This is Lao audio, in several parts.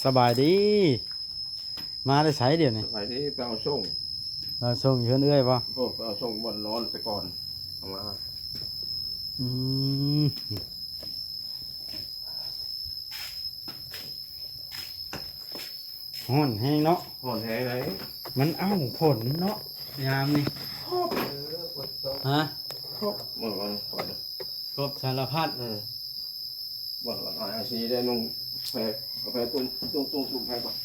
ສະບາຍດີ ມາແຕ່ໃສດຽວນີ້? ສະບາຍດີ ໄປເອົາສົ່ງ ເອົາສົ່ງຢູ່ເຮືອນເອື້ອຍບໍ່? ໂອ້ ໄປເອົາສົ່ງບ່ອນນອນແຕ່ກ່ອນ ເອົາມາ ອືມ ຮ້ອນແຮງເນາະ ຮ້ອນແຮງໃດ໋ ມັນ ເອົ້າ ຝົນເນາະ ຍາມນີ້ ຮະ ຄົບ ເບິ່ງກ່ອນ ຄົບສາລະພັດ ເອີ ເບິ່ງກ່ອນ ອາ ອາຊີໄດ້ນຸ່ງແພ ເອົາແພຕຸ້ມ ຕຸ້ມ ຕຸ້ມ ຕຸ້ມແພກ່ອນ.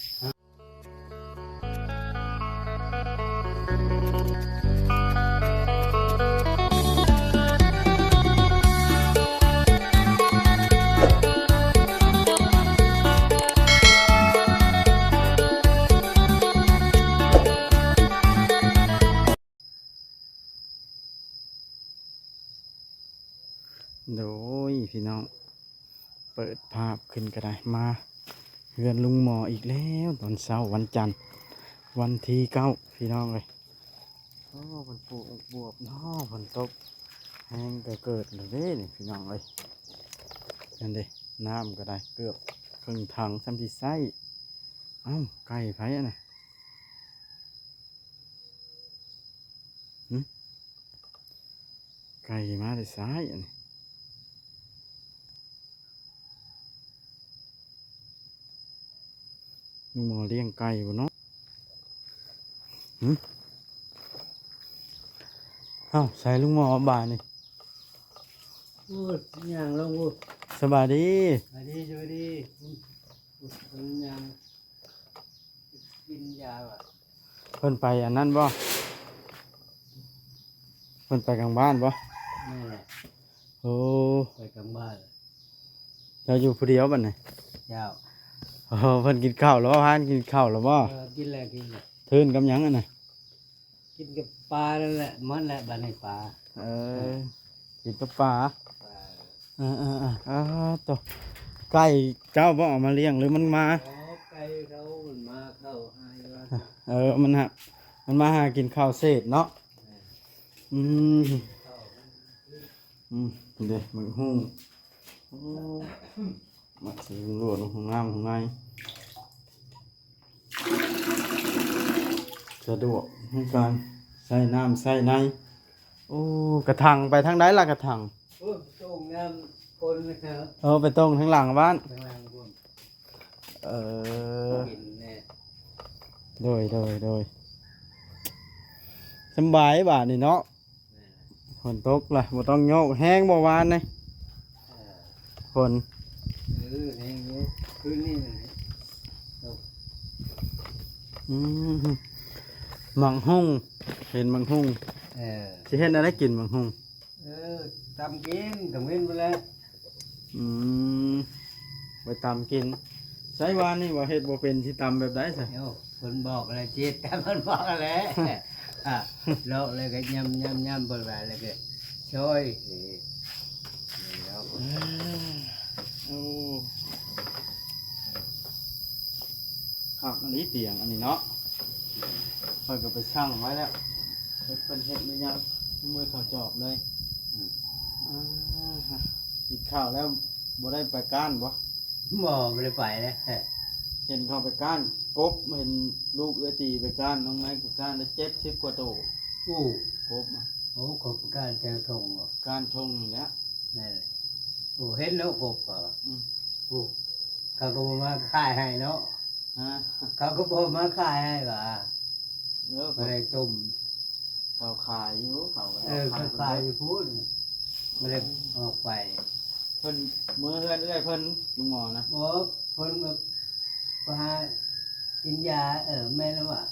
ໂດຍ ພີ່ນ້ອງ ເປີດພາບຂຶ້ນກໍໄດ້ ມາເຮືອນລຸງໝໍອີກແລ້ວ ຕອນເຊົ້າວັນຈັນ ວັນທີເກົ້າ ພີ່ນ້ອງເອີຍ. ໂອ້ ເພິ່ນປູກອອກບວບເນາະ ຝົນຕົກແຮງກໍເກີດແລ້ວເດ້ນີ້ ພີ່ນ້ອງເອີຍ. ນັ້ນເດ້ ນ້ຳກໍໄດ້ເກືອບເຄິ່ງຖັງ ສ່ຳຊິໃຊ້. ເອົ້າ ໄກ່ໃຜອັນນະ? ຫຶ ໄກ່ມາແຕ່ໃສອັນນີ້? ລຸງໝໍລ້ຽງໄກ່ບໍ່ເນາະ? ຫຶ ເອົ້າ ໃສລຸງໝໍບາດນີ້? ໂອ້ຍ ຍ່າງລົງພຸ້ນ ສະບາຍດີ ສະບາຍດີ ສະບາຍດີ ອືມ ອືມ ຍ່າງ ກິນຢາວ່າ ເພິ່ນໄປອັນນັ້ນບໍ່? ເພິ່ນໄປກາງບ້ານບໍ່? ແມ່ນແຫຼະ ໂອ້ ໄປກາງບ້ານ. ເຈົ້າຢູ່ຜູ້ດຽວບັດນີ້? ເຈົ້າ ໂອ້ ເພິ່ນກິນເຂົ້າແລ້ວບໍ່? ພາກັນກິນເຂົ້າແລ້ວບໍ່? ເອີ ກິນແລ້ວ ກິນແລ້ວ. ເທິນກັບຫຍັງອັນນະ? ກິນກັບປານັ້ນແຫຼະ ໝົດແລ້ວບັດນີ້ປາ. ເອີ ເອີ ກິນກັບປາ ປາ ເອີໆໆ ໂຕ ໄກ່ເຈົ້າບໍ່ເອົາມາລ້ຽງ ຫຼືມັນມາ? ອໍ ໄກ່ເຂົາມັນມາເຂົ້າໃຫ້ວ່າ ເອີ ມັນຫາ ມັນມາຫາກິນເຂົ້າເສດເນາະ. ແມ່ນ ອືມ ອືມ ເດ້ ໝາກຫຸ່ງ ໂອ້ ໝາກສີຫຼວງໆ ຫຸ່ງງາມຫຸ່ງໃນ ສະດວກໃນການໃຊ້ນ້ຳໃຊ້ໃນ. ໂອ້ ກະຖັງໄປທາງໃດລະກະຖັງ? ໂອ້ ໄປຕົງນ້ຳຄົນນະ. ເອີ ໄປຕົງທາງຫຼັງບ້ານ ທາງຫຼັງພຸ້ນ. ເອີ ກິນແນ່ ໂດຍ ໂດຍ ໂດຍ ສຳບາຍບາດນີ້ເນາະ. ແມ່ນ ຝົນຕົກລະ ບໍ່ຕ້ອງໂຍກ ແຮງບໍ່ວານນີ້? ເອີ ຝົນ ເອີ ແຮງຢູ່ ຄືນນີ້ນະ ຕົກ. ອືມ ໝາກຫຸ່ງ ເຫັນໝາກຫຸ່ງ ເອີ ຊິເຮັດແນວໃດກິນໝາກຫຸ່ງ? ເອີ ຕຳກິນ ຕຳກິນພຸ້ນແຫຼະ. ອືມ ໄວ້ຕຳກິນ. ໃສວານນີ້ວ່າເຮັດບໍ່ເປັນ ຊິຕຳແບບໃດຊະ? ໂອ້ ເພິ່ນບອກແລ້ວ ເຈັດ ເພິ່ນບອກແລ້ວ ອາ ລອກແລ້ວກໍຍຳໆໆ ເພິ່ນວ່າ ແລ້ວກໍຊອຍ ເອີ ນີ້ເນາະ. ໂອ້ ຄັກອີ່ຫຼີຕຽງອັນນີ້ເນາະ. ຂ້ອຍກໍໄປສັ່ງໄວ້ແລ້ວ ເພິ່ນເຮັດແມ່ນຫຍັງ ເມືອເຂົ້າຈອບເລີຍ. ອືມ ອ່າ ກິນເຂົ້າແລ້ວບໍ່ໄດ້ໄປກ້ານບໍ່? ບໍ່ ບໍ່ໄດ້ໄປເດ້. ເຫັນເຂົາໄປກ້ານກົບ ເຫັນລູກເອື້ອຍຕີໄປກ້ານ ນ້ອງໄມ້ໄປກ້ານໄດ້ເຈັດສິບກວ່າໂຕ. ໂອ້ ກົບນະ. ໂອ້ ກົບໄປກ້ານແຖວທົ່ງບໍ? ກ້ານທົ່ງນີ້ແຫຼະ. ແມ່ນແຫຼະ. ໂອ້ ເຫັນເນາະ ກົບກໍ ອືມ ໂອ້ ເຂົາກໍບໍ່ມາຂາຍໃຫ້ເນາະ. ຮະ? ເຂົາກໍບໍ່ມາຂາຍໃຫ້ຫວາ? ເອີ ບໍ່ໄດ້ຕົ້ມ. ເຂົາຂາຍຢູ່ ເຂົາ ເອີ ເຂົາຂາຍຢູ່ພຸ້ນ ບໍ່ໄດ້ອອກໄປ. ເພິ່ນເມືອເຮືອນເອື້ອຍເພິ່ນ ລຸງໝໍນະ? ບໍ່ ເພິ່ນແບບໄປຫາກິນຢາ. ເອີ ແມ່ນແລ້ວຫວາ?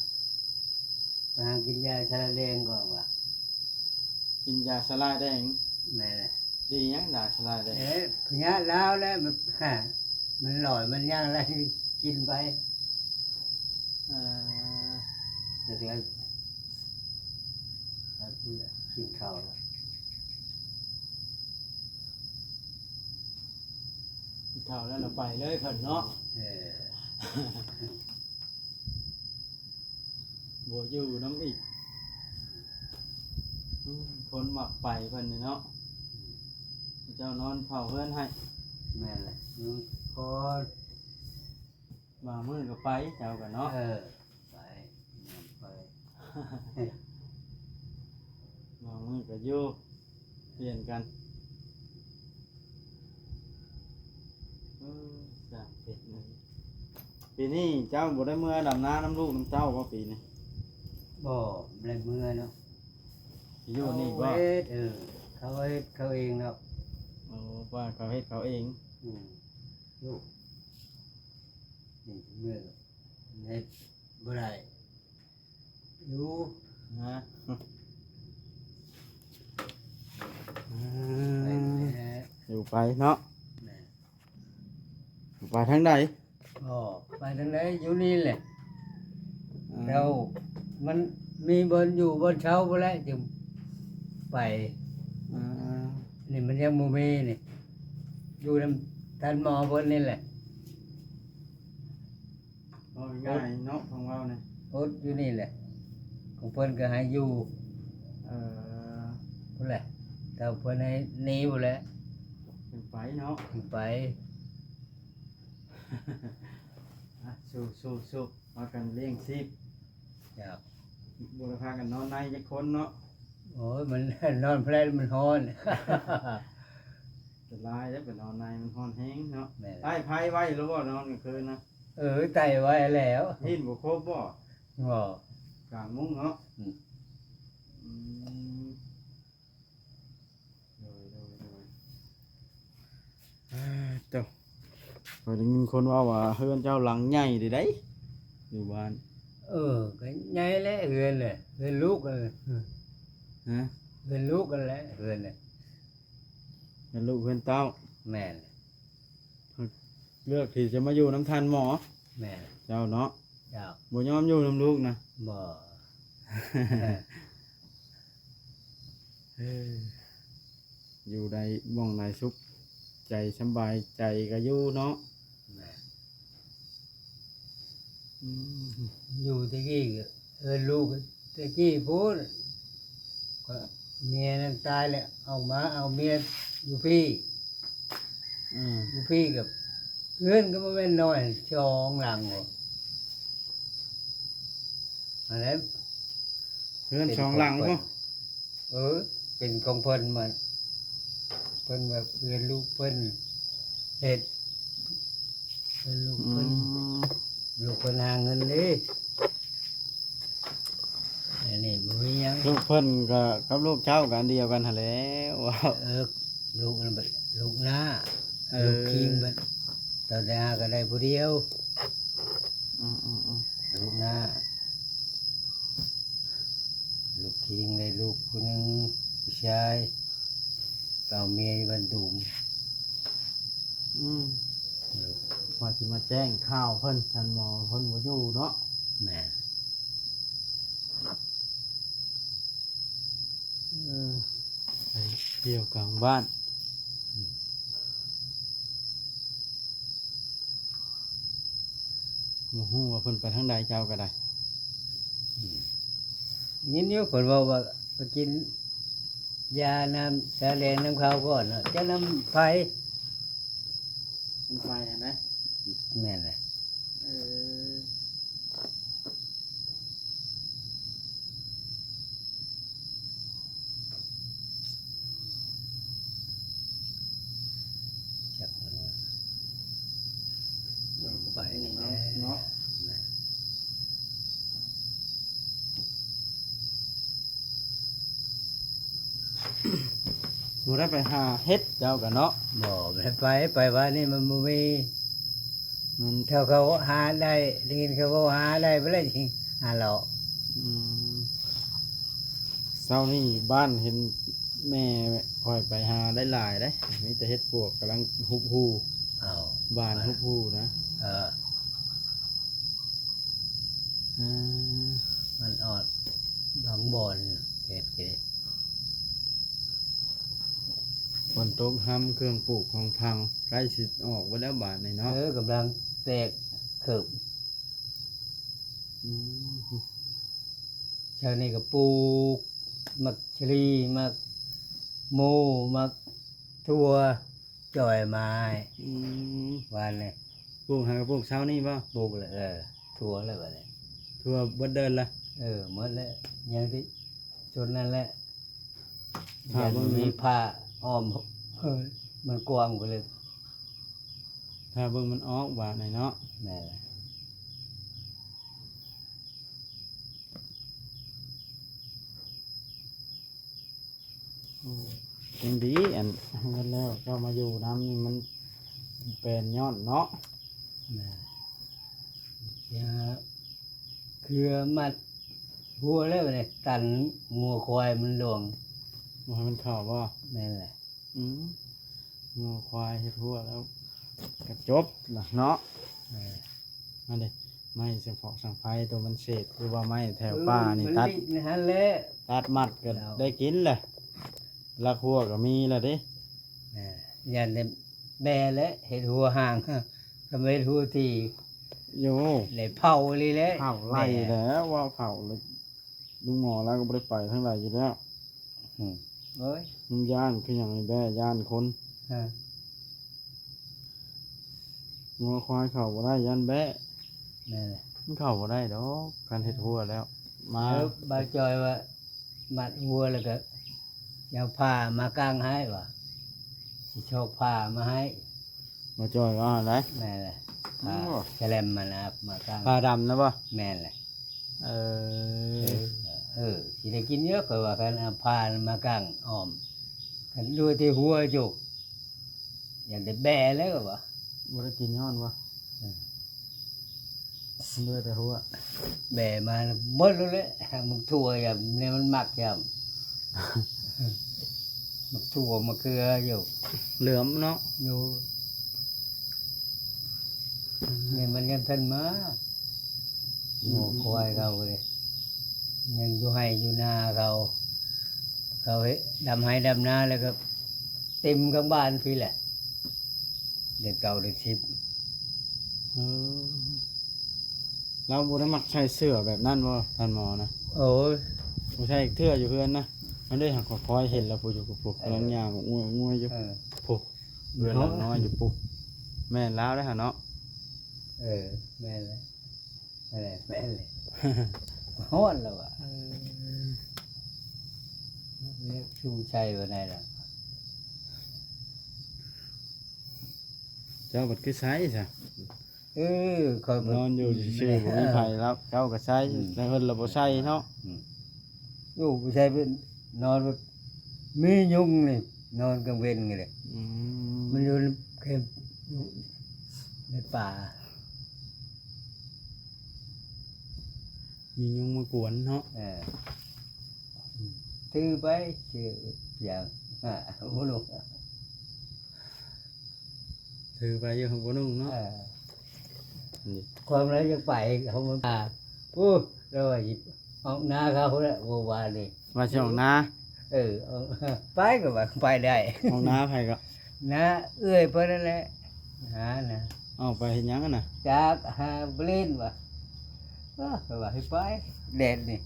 ໄປຫາກິນຢາສະລາຍແດງກ່ອນວ່າ. ກິນຢາສະລາຍແດງ? ແມ່ນແຫຼະ. ດີຫຍັງຢາສະລາຍແດງ? ເອີ ພະຍາດລາວແຫຼະ ມັນ ມັນຫຼອຍ ມັນຫຍັງລະ ກິນໄປ. ເອີ ຈັກແລ້ວ ກິນເຂົ້າແລ້ວ ກິນເຂົ້າແລ້ວລະໄປເລີຍເພິ່ນເນາະ. ເອີ ບໍ່ຢູ່ນຳອີກ. ອືມ ຄົນມັກໄປເພິ່ນນີ້ເນາະ ເຈົ້ານອນເຝົ້າເຮືອນໃຫ້. ແມ່ນແຫຼະ ອືມ ພໍ ບາງມື້ກໍໄປ ເຈົ້າກໍເນາະ. ເອີ ໄປ ໄປ ບາງມື້ກໍຢູ່ ປ່ຽນກັນ. ເອີ ຊ່າງເປັນເນາະ. ປີນີ້ເຈົ້າບໍ່ໄດ້ເມືອດຳນານຳລູກນຳເຕົ້າບໍ່ປີນີ້? ບໍ່ ບໍ່ໄດ້ເມືອເນາະ. ຢູ່ນີ້ບໍ່? ເຂົາເຮັດ ເອີ ເຂົາເຮັດເຂົາເອງດອກ. ໂອ້ ວ່າເຂົາເຮັດເຂົາເອງ. ອືມ ຢູ່ ນີ້ເມືອເຮັດບໍ່ໄດ້ ຢູ່ ຮະ ໄປແລ້ວ ຢູ່ໄປເນາະ. ແມ່ນ ຢູ່ໄປທາງໃດ? ອໍ ໄປທາງໃດ ຢູ່ນີ້ແຫຼະ. ອືມ ແລ້ວມັນມີບ່ອນຢູ່ບ່ອນເຊົາພຸ້ນແຫຼະ ຈຶ່ງໄປ. ອືມ ນີ້ມັນຍັງບໍ່ມີນີ້ ຢູ່ນຳທ່ານໝໍເພິ່ນນີ້ແຫຼະ. ເວົ້າງ່າຍໆເນາະ ຟັງເວົ້ານະ ອົດຢູ່ນີ້ແຫຼະ ຂອງເພິ່ນກໍໃຫ້ຢູ່. ເອີ ພຸ້ນແຫຼະ ແຕ່ເພິ່ນໃຫ້ໜີພຸ້ນແຫຼະ ຈັ່ງໄປເນາະ ຈັ່ງໄປ. ອ່ະ ສູ້ໆໆ ພາກັນລ້ຽງຊີບ. ເຈົ້າ ບໍ່ໄດ້ພາກັນນອນໃນຈັກຄົນເນາະ. ໂອ້ຍ ມັນ ນອນແພລະມັນຮ້ອນ ອັນຕະລາຍເດ້ ໄປນອນໃນມັນຮ້ອນແຮງເນາະ. ແມ່ນ ໄຕ້ໄຟໄວ້ແລ້ວບໍ່ ນອນກາງຄືນນະ? ເອີ ໄຕ້ໄວ້ແລ້ວ. ຫີນບໍ່ຄົບບໍ່? ບໍ່ ກາງມຸ້ງເນາະ. ອືມ ອືມ ໂດຍ ໂດຍ ໂດຍ. ອາ ໂຕ ຂ້ອຍໄດ້ຍິນຄົນເວົ້າວ່າເຮືອນເຈົ້າຫຼັງໃຫຍ່ເດໄດ໋ ຢູ່ບ້ານ. ເອີ ກໍໃຫຍ່ແຫຼະເຮືອນແຫຼະ ເຮືອນລູກ. ຮະ? ເຮືອນລູກຫັ້ນແຫຼະ ເຮືອນແຫຼະ ເຮືອນລູກເຮືອນເຕົ້າ. ແມ່ນ ເລືອກທີ່ຈະມາຢູ່ນຳທ່ານໝໍ. ແມ່ນ ເຈົ້າເນາະ. ເຈົ້າ ບໍ່ຍອມຢູ່ນຳລູກນະ? ບໍ່ ເອີ ຢູ່ໃດໝ່ອງໃດສຸກໃຈສຳບາຍໃຈກໍຢູ່ເນາະ. ແມ່ນ ອືມ ຢູ່ແຕ່ກີ້ ເອີ ລູກແຕ່ກີ້ພຸ້ນ ກໍເມຍນັ້ນຕາຍແລ້ວ ອອກມາເອົາເມຍຢູ່ພີ້. ອືມ ຢູ່ພີ້ກໍເຮືອນກໍບໍ່ແມ່ນນ້ອຍ ສອງຫຼັງພຸ້ນ ຫັ້ນແຫຼະ ເຮືອນສອງຫຼັງພຸ້ນ. ເອີ ເປັນຂອງເພິ່ນໝົດ ເພິ່ນແບບເຮືອນລູກເພິ່ນເຮັດ ເຮືອນລູກເພິ່ນ. ອືມ ລູກເພິ່ນຫາເງິນເດ້ ອັນນີ້ບໍ່ມີຫຍັງ. ລູກເພິ່ນກໍກັບລູກເຈົ້າກໍອັນດຽວກັນຫັ້ນແຫຼະ. ເອີ ລູກນັ້ນບັດ ລູກນ້າ ເອີ ລູກຄີງບັດ ຕອນໄດ້ຫາກໍໄດ້ຜູ້ດຽວ. ອືມໆໆ ລູກນ້າ ລູກຄີງໄດ້ລູກຜູ້ໜຶ່ງ ຜູ້ຊາຍ ກໍເອົາເມຍຢູ່ບ້ານຕູມ. ອືມ ວ່າຊິມາແຈ້ງຂ່າວເພິ່ນ ທ່ານໝໍເພິ່ນບໍ່ຢູ່ເນາະ. ແມ່ນ ເອີ ໄປທ່ຽວກາງບ້ານ ບໍ່ຮູ້ວ່າເພິ່ນໄປທາງໃດ ເຈົ້າກໍໄດ້. ອືມ ຍິນຢູ່ເພິ່ນເວົ້າວ່າໄປກິນຢານ້ຳຊາແດງນຳເຂົາກ່ອນເນາະ ເຈົ້ານຳໃຜ? ເປັນໄຟຫັ້ນນະ? ແມ່ນແຫຼະ. ເອີ ຈັກແລ້ວ ໄປນີ້ແຫຼະເນາະ. ບໍ່ໄດ້ໄປຫາເຫັດເຈົ້າກະເນາະ? ບໍ່ ບໍ່ໄດ້ໄປ ໄປວານນີ້ມັນບໍ່ມີ. ມັນ ຖ້າເຂົາຫາໄດ້ ໄດ້ຍິນເຂົາເວົ້າຫາໄດ້ບໍ່ໄດ້ຫາເລາະ. ອືມ ເຊົ້ານີ້ບ້ານເຫັນແມ່ຂ້ອຍໄປຫາໄດ້ຫຼາຍເດ້ ມີແຕ່ເຫັດປວກກຳລັງຫຸບຫູ່. ເອົ້າ ບານຫຸບຫູ່ນະ. ເອີ ເອີ ມັນອອກບາງບ່ອນເຫັດເດ. ຝົນຕົກຮຳ ເຄື່ອງປູກຂອງພັງ ໃກ້ຊິອອກເບິດແລ້ວບາດນີ້ເນາະ. ເອີ ກຳລັງແຕກເຂີບ. ອືມ ແຖວນີ້ກໍປູກໝາກຊະລີ ໝາກໂມ ໝາກຖົ່ວ ຈ່ອຍມາໃຫ້. ອືມ ວານນີ້ ປູກຫາກະປູກເຊົ້ານີ້ບໍ່? ປູກແລ້ວ ເອີ ທົ່ວແລ້ວບັດນີ້ ທົ່ວເບິດເດີນລະ ເອີ ໝົດແລ້ວ ຍັງຊິຊົນນັ້ນແຫຼະ ຖ້າເບິ່ງ ຢ້ານມີຜ້າອ້ອມ ເອີ ມັນກວ້າງໄປເລີຍ ຖ້າເບິ່ງມັນອອກບາດນີ້ເນາະ ແມ່ນແຫຼະ. ໂອ້ ຍັງດີ ອັນເຮືອນແລ້ວເຈົ້າມາຢູ່ນຳນີ້ ມັນແປນຍ້ອນເນາະ ແມ່ນ ເຄືອມັດຫົວແລ້ວນີ້ ກັນງົວຄວາຍມັນລ່ວງ ບໍ່ໃຫ້ມັນເຂົ້າບໍ່? ແມ່ນແຫຼະ. ອືມ ງົວຄວາຍເຮັດຮົ້ວແລ້ວກະຈົບລະເນາະ ເອີ ນັ້ນເດ ໄມ້ສັງເພາະສັງໄພໂຕມັນເສກ ຫຼືວ່າໄມ້ແຖວປ່ານີ້ຕັດ ມັນລິກໃນຫັ້ນແຫຼະ ຕັດມັດກະໄດ້ກິນແຫຼະ ລັກຮົ້ວກະມີລະເດ ເອີ ຢ້ານແຕ່ແບ້ແຫຼະ ເຮັດຮົ້ວຫ່າງ ທຳເຮັດຮົ້ວທີ່ ໂຢ ໄດ້ເຜົາອີ່ຫຼີແຫຼະ ເຜົາໄລ່ແຫຼະ ວ່າເຜົາ ລຸງໝໍລາວກໍບໍ່ໄດ້ໄປທາງໃດຢູ່ແລ້ວ ອືມ ໂອ້ຍ ມັນຢ້ານຄືຫຍັງນີ້ແບ້ ຢ້ານຄົນ ຮະ ງົວຄວາຍເຂົ້າບໍ່ໄດ້ ຢ້ານແບ້ ແມ່ນແຫຼະ ມັນເຂົ້າບໍ່ໄດ້ດອກ ຄັນເຮັດຮົ້ວແລ້ວ ມາ ເອີ ບ່າວຈ່ອຍວ່າມັດຮົ້ວແລ້ວກໍຊິເອົາຜ້າມາກາງໃຫ້ວ່າ ຊິຊອກຜ້າມາໃຫ້ ບ່າວຈ່ອຍວ່າໃດ ແມ່ນແຫຼະ ຜ້າ ໂອ້ ສະແລັມຫັ້ນນະ ມາກາງ ຜ້າດຳນະບໍ່? ແມ່ນແຫຼະ. ເອີ ເອີ ຊິໄດ້ກິນຢູ່ ຂ້ອຍວ່າ ຄັນເອົາຜ້າມາກາງອ້ອມ ຄັນເຫຼືອແຕ່ຫົວຢູ່ ຢ້ານແຕ່ແບ້ແລ້ວວ່າ ບໍ່ໄດ້ກິນຍ້ອນວ່າ ເອີ ເຫຼືອແຕ່ຫົວ ແບ້ມາແລ້ວໝົດໂລດແຫຼະ ໝາກຖົ່ວຢ່າງນີ້ມັນມັກ ຢາມ ໝາກຖົ່ວ ໝາກເຂືອຢູ່ ເຫຼືອມເນາະ ໂດຍ ນີ້ມັນຍັງທັນມາ ງົວຄວາຍເຂົາເດ້ ຍັງຢູ່ໄຮ່ຢູ່ນາເຂົາ ເຂົາເຮັດດຳໄຮ່ດຳນາ ແລ້ວກໍເຕັມກາງບ້ານພີ້ແຫຼະ ເດືອນເກົ້າເດືອນສິບ ເອີ ລາວບໍ່ໄດ້ມັກໃສ່ເສື້ອແບບນັ້ນບໍ່ ທ່ານໝໍນະ? ໂອ້ຍ ບໍ່ໃສ່ເທື່ອຢູ່ເຮືອນນະ ອັນນີ້ຫາກຂ້ອຍເຫັນແລ້ວ ຜູ້ຢູ່ ຜູ້ກຳລັງຍ່າງງວຍໆຢູ່ ເອີ ຜູ້ ເຮືອນຫຼັງນ້ອຍຢູ່ພຸ້ນ ແມ່ນລາວເດ້ຫັ້ນເນາະ ເອີ ແມ່ນແຫຼະ ນັ້ນແຫຼະ ແມ່ນແຫຼະ ຮ້ອນແລ້ວວ່າ ເອີ ເລີຍຊູໃສ່ບໍ່ໄດ້ລະ ເຈົ້າບັດຄືໃສ່ຊະ? ເອີ ຂ້ອຍນອນຢູ່ຊື່ໆ ບໍ່ມີໃຜລັບ ເຈົ້າກໍໃສ່ ອືມ ໃນເຮືອນລະບໍ່ໃສ່ເນາະ ອືມ ຢູ່ບໍ່ໃສ່ເປັນ ນອນ ມີຍຸງນີ້ ນອນກາງເວັນນີ້ແຫຼະ ອືມ ມັນຢູ່ເຂດ ຢູ່ໃນປ່າ ມີຍຸງມາກວນເນາະ ເອີ ຖືໄປ ຊື່ຢ່າງ ບໍ່ຮູ້ ຖືໄປຢູ່ ບໍ່ນຸ່ງເນາະ ເອີ ນີ້ ຄວາມລະຢາກໄປ ເຮົາມັນ ໂອ້ ລະວ່າຊິອອກນາເຂົາແຫຼະ ເມື່ອວານນີ້ ວ່າຊິອອກນາ ເອີ ໄປກໍວ່າໄປໄດ້ ອອກນາໃຜກໍ ນາເອື້ອຍເພິ່ນນັ້ນແຫຼະ ຫານະ ອອກໄປເຮັດຫຍັງຫັ້ນນະ ຈັກ ຫາບຫຼິ້ນວ່າ ເອີ ຂ້ອຍວ່າໃຫ້ໄປ ແດດນີ້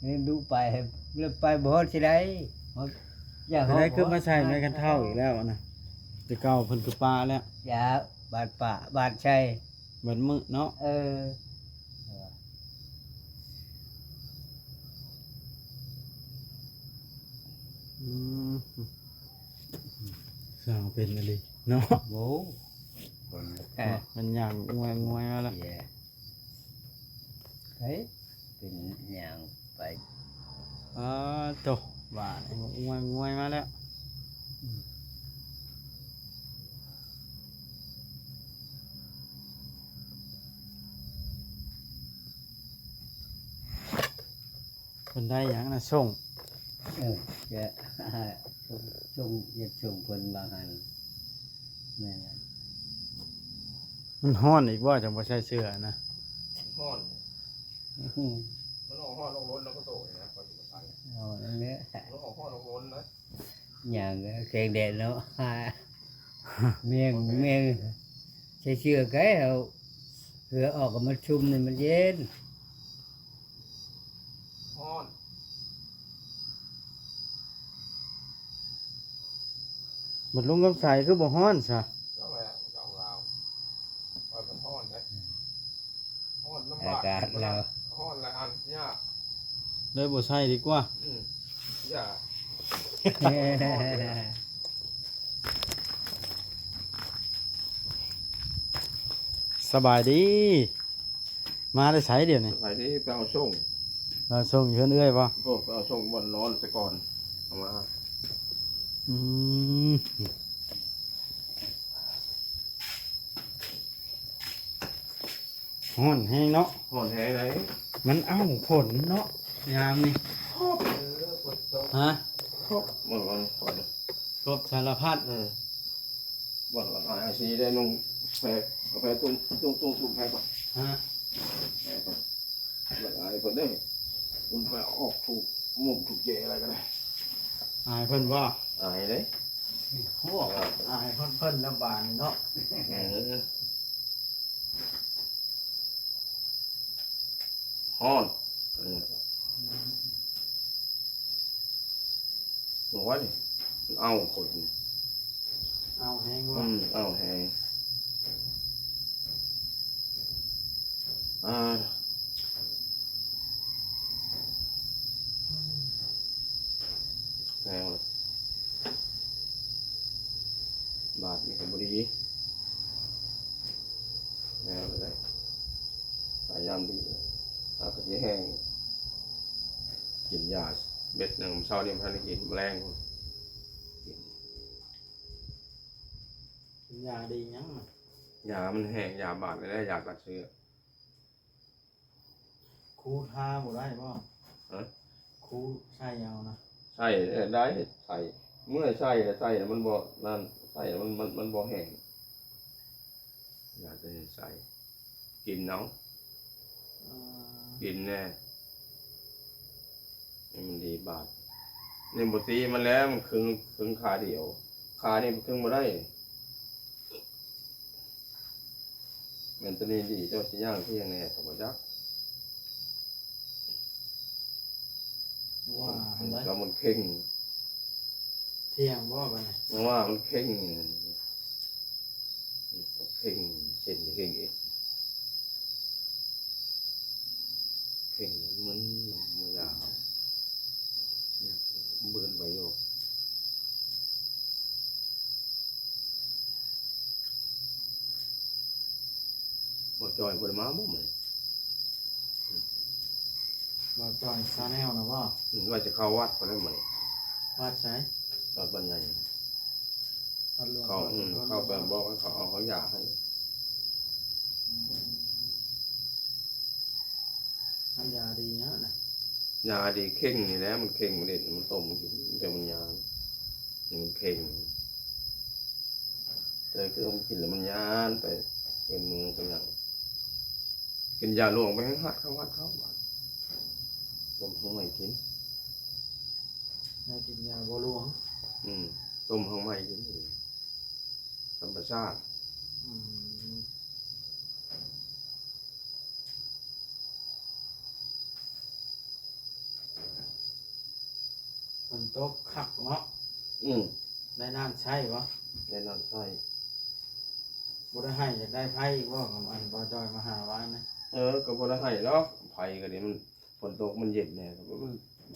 ນີ້ດຸໄປ ແລ້ວໄປບໍ່ຮອດຊິໄດ້ ຢາກ ເປັນໃດຄືມາໃສ່ໄມ້ຄັນເທົ້າອີກແລ້ວນະ ແຕ່ເກົ່າເພິ່ນຄືປະແລ້ວ ຢ່າ ບາດປະ ບາດໃສ່ ບາດມື້ເນາະ ເອີ ອືມ ສ້າງເປັນອີ່ຫຼີເນາະ ໂອ້ ຄົນ ເນາະ ມັນຍ່າງງວຍໆມາແລ້ວ ເອີ ເປັນຫຍັງໄປ ອາໂຕ ບາດນີ້ງວຍໆມາແລ້ວ ອືມ ເພິ່ນໄດ້ຫຍັງນະ ສົ່ງ ເອີ ຈະ ສົ່ງ ສົ່ງ ຢາກສົ່ງເພິ່ນວ່າຫັ້ນ ແມ່ນລະ ມັນຮ້ອນອີກບໍ່ ຈັ່ງບໍ່ໃສ່ເສື້ອນະ ຮ້ອນ ອືມ ມັນອອກຮ້ອນອອກລົນແລ້ວກໍໂຕນີ້ນະ ຂ້ອຍຊິບໍ່ໃສ່ ເອົານັ້ນແຫຼະ ມັນອອກຮ້ອນອອກລົນນະ ຍ່າງແຄງແດດເນາະ ແມ່ງ ແມ່ງ ໃສ່ເສື້ອໄກເອົາ ເຫື່ອອອກກໍມາຊຸ່ມນີ້ມັນເຢັນ ຮ້ອນ ບັດລຸງກຳໄສຄືບໍ່ຮ້ອນຊະ? ຈັ່ງໃດ ຮ້ອນເດ້ ຮ້ອນລຳບາກ ອາກາດແລ້ວ ຮ້ອນຫຼາຍອັນຍາກ ເລີຍບໍ່ໃຊ້ດີກວ່າ ອືມ ຢ່າ ສະບາຍດີ ມາແຕ່ໃສດຽວນີ້? ສະບາຍດີ ໄປເອົາສົ່ງ ເອົາສົ່ງຢູ່ເຮືອນເອື້ອຍບໍ່? ໂອ້ ໄປເອົາສົ່ງບ່ອນນອນແຕ່ກ່ອນ ເອົາມາ ອືມ ຮ້ອນແຮງເນາະ ຮ້ອນແຮງໃດ ມັນເອົ້າຝົນເນາະ ຍາມນີ້ ຮະ ຄົບ ເບິ່ງກ່ອນ ຄົບສາລະພັດ ເອີ ເບິ່ງກ່ອນ ອາຍຊິໄດ້ນຸ່ງແພ ເອົາແພຕຸ້ມ ຕຸ້ມ ຕຸ້ມ ຕຸ້ມແພກ່ອນ ຮະ ແພກ່ອນ ເບິ່ງອາຍເພິ່ນເດ້ ມັນໄປອອກທຸກມຸມທຸກເຈະອະໄລກໍໄດ້ ອາຍເພິ່ນບໍ່? ອາຍເດ້ ໂອ້ ອາຍເພິ່ນ ເພິ່ນລະບາດນີ້ເນາະ ເອີ ຮ້ອນ ເອີ ອືມ ບໍ່ວ່ານີ້ ມັນເອົ້າຄົນ ເອົ້າແຮງວ່າ ອືມ ເອົ້າແຮງ ອ່າ ແຮງເລີຍ ບາດນີ້ກໍບໍ່ດີ ແຮງເລີຍ ພະຍາຍາມດີ ອາກາດຊິແຫ້ງ ກິນຢາເມັດໜຶ່ງ ເຊົ້ານີ້ບໍ່ທັນໄດ້ກິນ ແລງພຸ້ນ ກິນຢາດີຫຍັງນະ? ຢາມັນແຫ້ງ ຢາບາດນີ້ແຫຼະ ຢາກັດເຊື້ອ. ຄູທາບໍ່ໄດ້ບໍ່? ຮະ? ຄູໃສ່ເອົານະ? ໃສ່ໄດ້ ໃສ່ ເມື່ອໃສ່ແລ້ວ ໃສ່ແລ້ວມັນບໍ່ນັ້ນ ໃສ່ແລ້ວມັນ ມັນ ມັນບໍ່ແຫ້ງ ຢາກແຕ່ໃສ່ ກິນເອົາ ເອີ ກິນແນ່ ໃຫ້ມັນດີບາດ ນີ້ບໍ່ຕີມັນແລ້ວ ມັນຄຶງ ຄຶງຂາດຽວ ຂານີ້ມັນຄຶງບໍ່ໄດ້. ແມ່ນໂຕນີ້ດີ ເຈົ້າຊິຍ່າງທ່ຽງແດ່ກໍບໍ່ຈັກ ວ່າ ມັນ ອັນໃດ ກໍມັນເຄັ່ງ ທ່ຽງບໍ່ບາດນີ້ ວ່າມັນເຄັ່ງ ເຄັ່ງ ເສັ້ນເຄັ່ງອີກ ເຄັ່ງ ມັນບໍ່ຢາກ ເບິ່ງໄປຢູ່. ບໍ່ຈ່ອຍບໍ່ໄດ້ມາບໍ່ມື້ນີ້? ບໍ່ຈ່ອຍຊາແນວນະບໍ່? ອືມ ວ່າຈະເຂົ້າວັດພຸ້ນແຫຼະມື້ນີ້. ວັດໃສ? ວັດບ້ານໃຫຍ່. ວັດຫຼວງ ເຂົ້າ ອືມ ເຂົ້າໄປບອກໃຫ້ເຂົາເອົາຢາໃຫ້. ອືມ ມັນຢາດີຫຍັງນະ? ຢາດີເຄັ່ງນີ້ແຫຼະ ມັນເຄັ່ງ ມັນເດັດ ມັນຕົ້ມກິນ ແຕ່ມັນຍາ ມັນເຄັ່ງ ແຕ່ຄືເອົາມາກິນແລ້ວມັນຍານໄປ ເປັນມືເປັນຫຍັງ ກິນຢາຫຼວງໄປແຮ່ງຮັດເຂົ້າ ຮັດເຂົ້າ ບາດຕົ້ມເຂົ້າໃໝ່ກິນ ໄດ້ກິນຢາບໍ່ຫຼວງ ອືມ ຕົ້ມເຂົ້າໃໝ່ກິນ ທຳມະຊາດ ອືມ. ຝົນຕົກຄັກເນາະ ອືມ ໄດ້ນ້ຳໃຊ້ບໍ່? ໄດ້ນ້ຳໃຊ້ ບໍ່ໄດ້ໄຫ້ ຢາກໄດ້ໄຟອີກບໍ່? ອັນບໍ່ຈ່ອຍມາຫາວານນະ ເອີ ກໍບໍ່ໄດ້ໄຫ້ດອກ ໄຟກໍດີ ມັນຝົນຕົກມັນເຢັນແດ່ ມັນ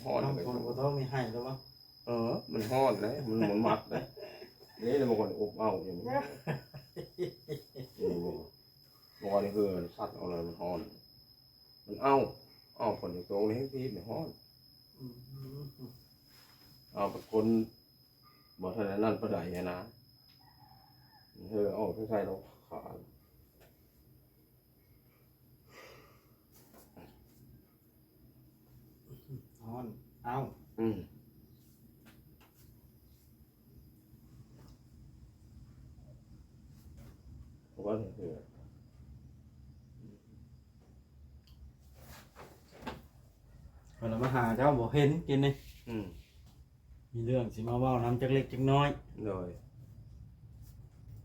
ຮ້ອນ ນ້ຳຝົນບໍ່ຕົກນີ້ໄຫ້ແລ້ວບໍ່? ເອີ ມັນຮ້ອນເດ້ ມັນ ມັນມັດເດ້ ນີ້ລະມັນກໍອົບເອົ້າຢູ່ນີ້ ນີ້ບໍ່ ບໍ່ໄດ້ເຫື່ອສັດເອົາເລີຍ ມັນຮ້ອນ ມັນເອົ້າ ເອົ້າ ຝົນຕົກແຮງຕີບນີ້ຮ້ອນ ອືມ ເອົາ ຄົນບໍ່ທັນອັນນັ້ນປານໃດຫັ້ນນະ ເຫື່ອອອກໃສ່ລອງຂາ ຮ້ອນ ເອົ້າ ອືມ ເພາະວ່າເຫື່ອ ເພິ່ນລະມາຫາເຈົ້າບໍ່ເຫັນກິນນີ້ ອືມ ມີເລື່ອງຊິມາເວົ້ານຳຈັກເລັກຈັກນ້ອຍ ໂດຍ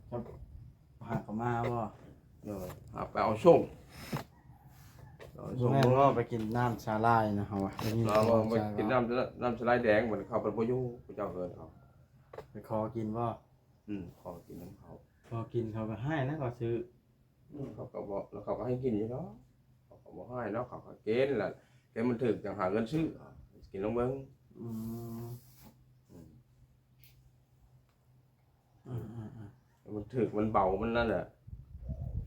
ເຈົ້າຫາກະມາບໍ່? ໂດຍ ຫາໄປເອົາສົ່ງ ເອົາສົ່ງ ບໍ່ແມ່ນວ່າໄປກິນນ້ຳສາຫຼ່າຍນະ ເຮົາວ່າ ໄປກິນນ້ຳສາຫຼ່າຍແດງ ມັນເຂົ້າໄປບໍ່ຢູ່ ເຂົາເຈົ້າເອີ້ນເອົາ ໄປຂໍກິນບໍ່? ອືມ ຂໍກິນນຳເຂົາ ຂໍກິນເຂົາກໍໃຫ້ນະ ເຂົາຊື້ ເຂົາກໍບໍ່ ແລ້ວເຂົາກໍໃຫ້ກິນຢູ່ດອກ ເຂົາກໍບໍ່ຮ້າຍດອກ ເຂົາກໍກິນ ແລ້ວແຕ່ມັນຖືກຈັ່ງຫາເງິນຊື້ ກິນລອງເບິ່ງ. ອືມ ອືມ ອືມ ອືມ ອືມ ມັນຖືກ ມັນເບົາ ມັນນັ້ນແຫຼະ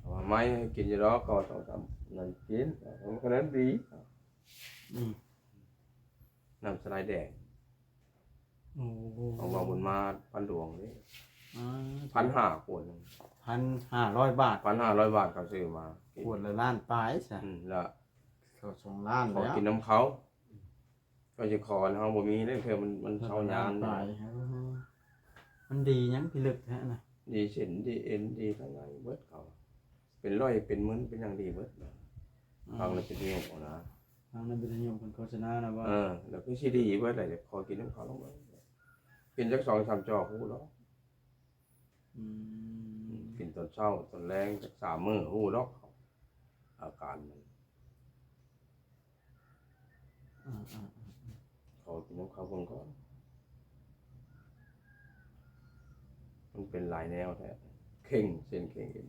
ເອົາມາໃໝ່ໃຫ້ກິນຢູ່ດອກ ກໍສອງສາມນັ້ນກິນ ມັນກໍນັ້ນດີ. ອືມ ນ້ຳສະໄລແດງ ໂອ້ ຂອງບ່າວບຸນມາດ ພັນດວງເດ້. ອືມ ພັນຫ້າ ຂວດໜຶ່ງ ພັນຫ້າຮ້ອຍບາດ ພັນຫ້າຮ້ອຍບາດ ເຂົາຊື້ມາ ຂວດລະລ້ານປາຍຊະ. ອືມ ລະ ເຂົາສອງລ້ານ ຂໍ ແລ້ວ ກິນນຳເຂົາ ກໍຈະຂໍ ເຮົາບໍ່ມີເດ້ ເທື່ອມັນ ມັນເຊົາຍານ ເອີ ມັນດີຫຍັງພິລຶກແທ້ນະ? ດີເສັ້ນ ດີເອັນ ດີພາຍໃນເບິດເຂົາ ເປັນຮ້ອຍເປັນໝື່ນ ເປັນຫຍັງດີເບິດ. ອືມ ຟັງໃນວິທະຍຸນະ ຟັງໃນວິທະຍຸເພິ່ນໂຄສະນານະວ່າ ເອີ ແລ້ວຄືຊິດີເບິດແຫຼະ ຂໍກິນນຳເຂົາລອງເບິ່ງ ກິນຈັກສອງສາມຈອກຮູ້ດອກ. ອືມ ກິນຕອນເຊົ້າຕອນແລງຈັກສາມມື້ຮູ້ດອກ ອາການມັນ. ອືມ ອືມ ອືມ ຂໍກິນນຳເຂົາເບິ່ງກ່ອນ ມັນເປັນຫຼາຍແນວແທ້ ເຄັ່ງ ເສັ້ນເຄັ່ງ ເຄັ່ງ